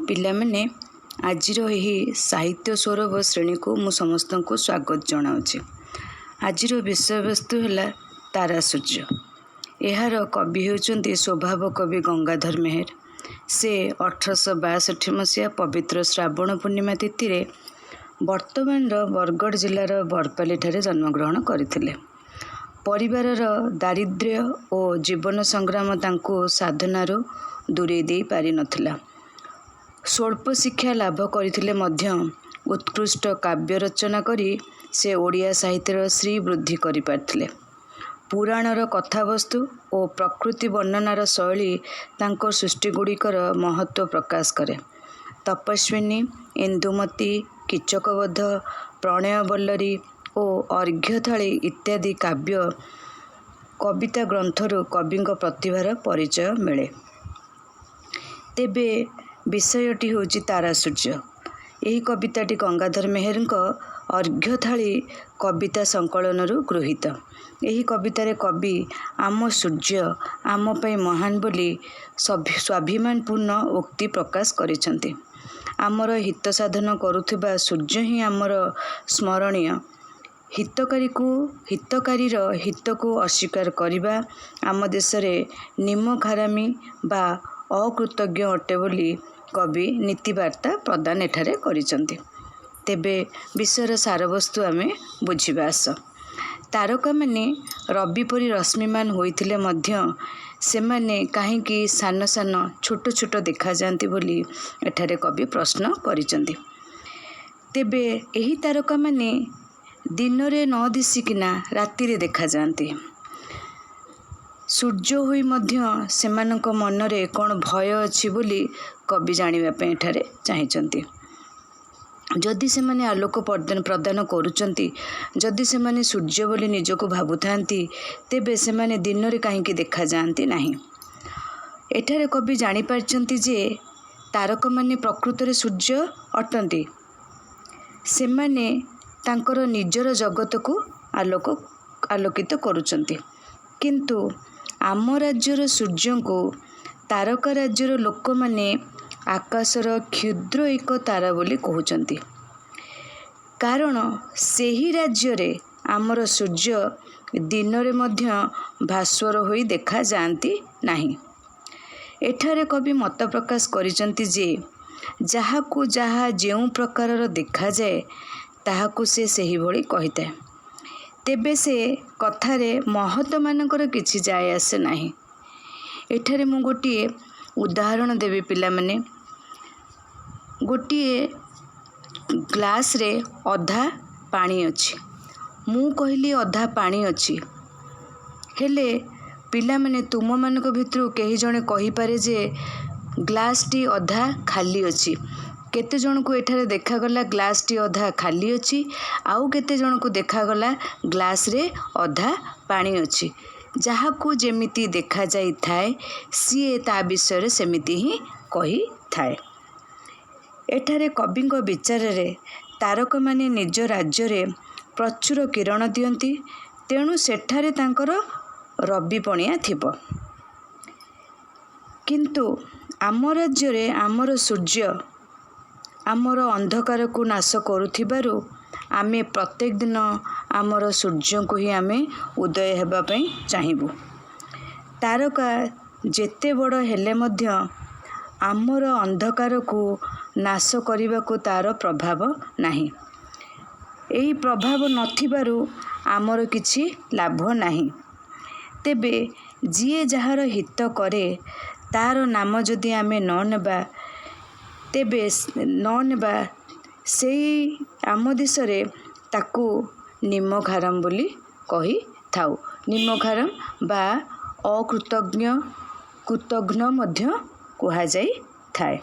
ପିଲାମାନେ, ଆଜିର ଏହି ସାହିତ୍ୟ ସୌରଭ ଶ୍ରେଣୀକୁ ମୁଁ ସମସ୍ତଙ୍କୁ ସ୍ୱାଗତ ଜଣାଉଛି। ଆଜିର ବିଷୟବସ୍ତୁ ହେଲା ତାରା ସୂର୍ଯ୍ୟ। ଏହାର କବି ହେଉଛନ୍ତି ସ୍ୱଭାବ କବି ଗଙ୍ଗାଧର ମେହେର। ସେ 1862 ମସିହା ପବିତ୍ର ଶ୍ରାବଣ ପୂର୍ଣ୍ଣିମା ତିଥିରେ ବର୍ତ୍ତମାନର ବରଗଡ଼ ଜିଲ୍ଲାର ବରପାଲିଠାରେ ଜନ୍ମଗ୍ରହଣ କରିଥିଲେ। ପରିବାରର ଦାରିଦ୍ର୍ୟ ଓ ଜୀବନ ସଂଗ୍ରାମ ତାଙ୍କୁ ସାଧନାରୁ ଦୂରେଇ ଦେଇ ପାରିନଥିଲା। ସ୍ୱଳ୍ପ ଶିକ୍ଷା ଲାଭ କରିଥିଲେ ମଧ୍ୟ ଉତ୍କୃଷ୍ଟ କାବ୍ୟ ରଚନା କରି ସେ ଓଡ଼ିଆ ସାହିତ୍ୟର ଶ୍ରୀ ବୃଦ୍ଧି କରିପାରିଥିଲେ। ପୁରାଣର କଥାବସ୍ତୁ ଓ ପ୍ରକୃତି ବର୍ଣ୍ଣନାର ଶୈଳୀ ତାଙ୍କ ସୃଷ୍ଟିଗୁଡ଼ିକର ମହତ୍ତ୍ୱ ପ୍ରକାଶ କରେ। ତପସ୍ୱିନୀ, ଇନ୍ଦୁମତୀ, କୀଚକବଧ, ପ୍ରଣୟବଲ୍ଲରୀ ଓ ଅର୍ଘ୍ୟଥାଳି ଇତ୍ୟାଦି କାବ୍ୟ କବିତା ଗ୍ରନ୍ଥରୁ କବିଙ୍କ ପ୍ରତିଭାର ପରିଚୟ ମିଳେ। ତେବେ ବିଷୟଟି ହେଉଛି ତାରା ସୂର୍ଯ୍ୟ। ଏହି କବିତାଟି ଗଙ୍ଗାଧର ମେହେରଙ୍କ ଅର୍ଘ୍ୟଥାଳି କବିତା ସଂକଳନରୁ ଗୃହୀତ। ଏହି କବିତାରେ କବି ଆମ ସୂର୍ଯ୍ୟ ଆମ ପାଇଁ ମହାନ ବୋଲି ସ୍ୱାଭିମାନପୂର୍ଣ୍ଣ ଉକ୍ତି ପ୍ରକାଶ କରିଛନ୍ତି। ଆମର ହିତ ସାଧନ କରୁଥିବା ସୂର୍ଯ୍ୟ ହିଁ ଆମର ସ୍ମରଣୀୟ। ହିତକାରୀର ହିତକୁ ଅସ୍ୱୀକାର କରିବା ଆମ ଦେଶରେ ନିମକହାରାମି ବା ଅକୃତଜ୍ଞ ଅଟେ ବୋଲି କବି ନୀତିବାର୍ତ୍ତା ପ୍ରଦାନ ଏଠାରେ କରିଛନ୍ତି। ତେବେ ବିଷୟର ସାରବସ୍ତୁ ଆମେ ବୁଝିବା ଆସ। ତାରକାମାନେ ରବି ପରି ରଶ୍ମିମାନ ହୋଇଥିଲେ ମଧ୍ୟ ସେମାନେ କାହିଁକି ସାନ ସାନ, ଛୋଟ ଛୋଟ ଦେଖାଯାଆନ୍ତି ବୋଲି ଏଠାରେ କବି ପ୍ରଶ୍ନ କରିଛନ୍ତି। ତେବେ ଏହି ତାରକାମାନେ ଦିନରେ ନ ଦିଶିକିନା ରାତିରେ ଦେଖାଯାଆନ୍ତି। ସୂର୍ଯ୍ୟ ହୋଇ ମଧ୍ୟ ସେମାନଙ୍କ ମନରେ କ'ଣ ଭୟ ଅଛି ବୋଲି କବି ଜାଣିବା ପାଇଁ ଏଠାରେ ଚାହିଁଛନ୍ତି। ଯଦି ସେମାନେ ଆଲୋକ ପ୍ରଦାନ କରୁଛନ୍ତି, ଯଦି ସେମାନେ ସୂର୍ଯ୍ୟ ବୋଲି ନିଜକୁ ଭାବୁଥାନ୍ତି, ତେବେ ସେମାନେ ଦିନରେ କାହିଁକି ଦେଖାଯାଆନ୍ତି ନାହିଁ? ଏଠାରେ କବି ଜାଣିପାରିଛନ୍ତି ଯେ ତାରକାମାନେ ପ୍ରକୃତରେ ସୂର୍ଯ୍ୟ ଅଟନ୍ତି। ସେମାନେ ତାଙ୍କର ନିଜର ଜଗତକୁ ଆଲୋକିତ କରୁଛନ୍ତି। କିନ୍ତୁ ଆମ ରାଜ୍ୟର ସୂର୍ଯ୍ୟଙ୍କୁ ତାରକା ରାଜ୍ୟର ଲୋକମାନେ ଆକାଶର କ୍ଷୁଦ୍ର ଏକ ତାରା ବୋଲି କହୁଛନ୍ତି, କାରଣ ସେହି ରାଜ୍ୟରେ ଆମର ସୂର୍ଯ୍ୟ ଦିନରେ ମଧ୍ୟ ଭାସ୍ୱର ହୋଇ ଦେଖାଯାଆନ୍ତି ନାହିଁ। ଏଠାରେ କବି ମତ ପ୍ରକାଶ କରିଛନ୍ତି ଯେ ଯାହାକୁ ଯାହା ଯେଉଁ ପ୍ରକାରର ଦେଖାଯାଏ, ତାହାକୁ ସେ ସେହିଭଳି କହିଥାଏ। ତେବେ ସେ କଥାରେ ମହତମାନଙ୍କର କିଛି ଯାଏ ଆସେ ନାହିଁ। ଏଠାରେ ମୁଁ ଗୋଟିଏ ଉଦାହରଣ ଦେବି ପିଲାମାନେ। ଗୋଟିଏ ଗ୍ଲାସ୍ରେ ଅଧା ପାଣି ଅଛି। ମୁଁ କହିଲି ଅଧା ପାଣି ଅଛି। ହେଲେ ପିଲାମାନେ, ତୁମମାନଙ୍କ ଭିତରୁ କେହି ଜଣେ କହିପାରେ ଯେ ଗ୍ଲାସ୍ଟି ଅଧା ଖାଲି ଅଛି। କେତେ ଜଣଙ୍କୁ ଏଠାରେ ଦେଖାଗଲା ଗ୍ଲାସ୍ଟି ଅଧା ଖାଲି ଅଛି, ଆଉ କେତେ ଜଣଙ୍କୁ ଦେଖାଗଲା ଗ୍ଲାସ୍ରେ ଅଧା ପାଣି ଅଛି? ଯାହାକୁ ଯେମିତି ଦେଖାଯାଇଥାଏ, ସିଏ ତା ବିଷୟରେ ସେମିତି ହିଁ କହିଥାଏ। ଏଠାରେ କବିଙ୍କ ବିଚାରରେ ତାରକାମାନେ ନିଜ ରାଜ୍ୟରେ ପ୍ରଚୁର କିରଣ ଦିଅନ୍ତି, ତେଣୁ ସେଠାରେ ତାଙ୍କର ରବିପଣିଆ ଥିବ। କିନ୍ତୁ ଆମ ରାଜ୍ୟରେ ଆମର ସୂର୍ଯ୍ୟ ଆମର ଅନ୍ଧକାରକୁ ନାଶ କରୁଥିବାରୁ ଆମେ ପ୍ରତ୍ୟେକ ଦିନ ଆମର ସୂର୍ଯ୍ୟଙ୍କୁ ହିଁ ଆମେ ଉଦୟ ହେବା ପାଇଁ ଚାହିଁବୁ। ତାରକା ଯେତେ ବଡ଼ ହେଲେ ମଧ୍ୟ ଆମର ଅନ୍ଧକାରକୁ ନାଶ କରିବାକୁ ତା'ର ପ୍ରଭାବ ନାହିଁ। ଏହି ପ୍ରଭାବ ନଥିବାରୁ ଆମର କିଛି ଲାଭ ନାହିଁ। ତେବେ ଯିଏ ଯାହାର ହିତ କରେ, ତା'ର ନାମ ଯଦି ଆମେ ନ ନେବା, ତେବେ ନ ନେବା, ସେଇ ଆମ ଦେଶରେ ତାକୁ ନିମକହାରାମ ବୋଲି କହିଥାଉ। ନିମକହାରାମ ବା ଅକୃତଜ୍ଞ, କୃତଘ୍ନ ମଧ୍ୟ କୁହାଯାଇଥାଏ।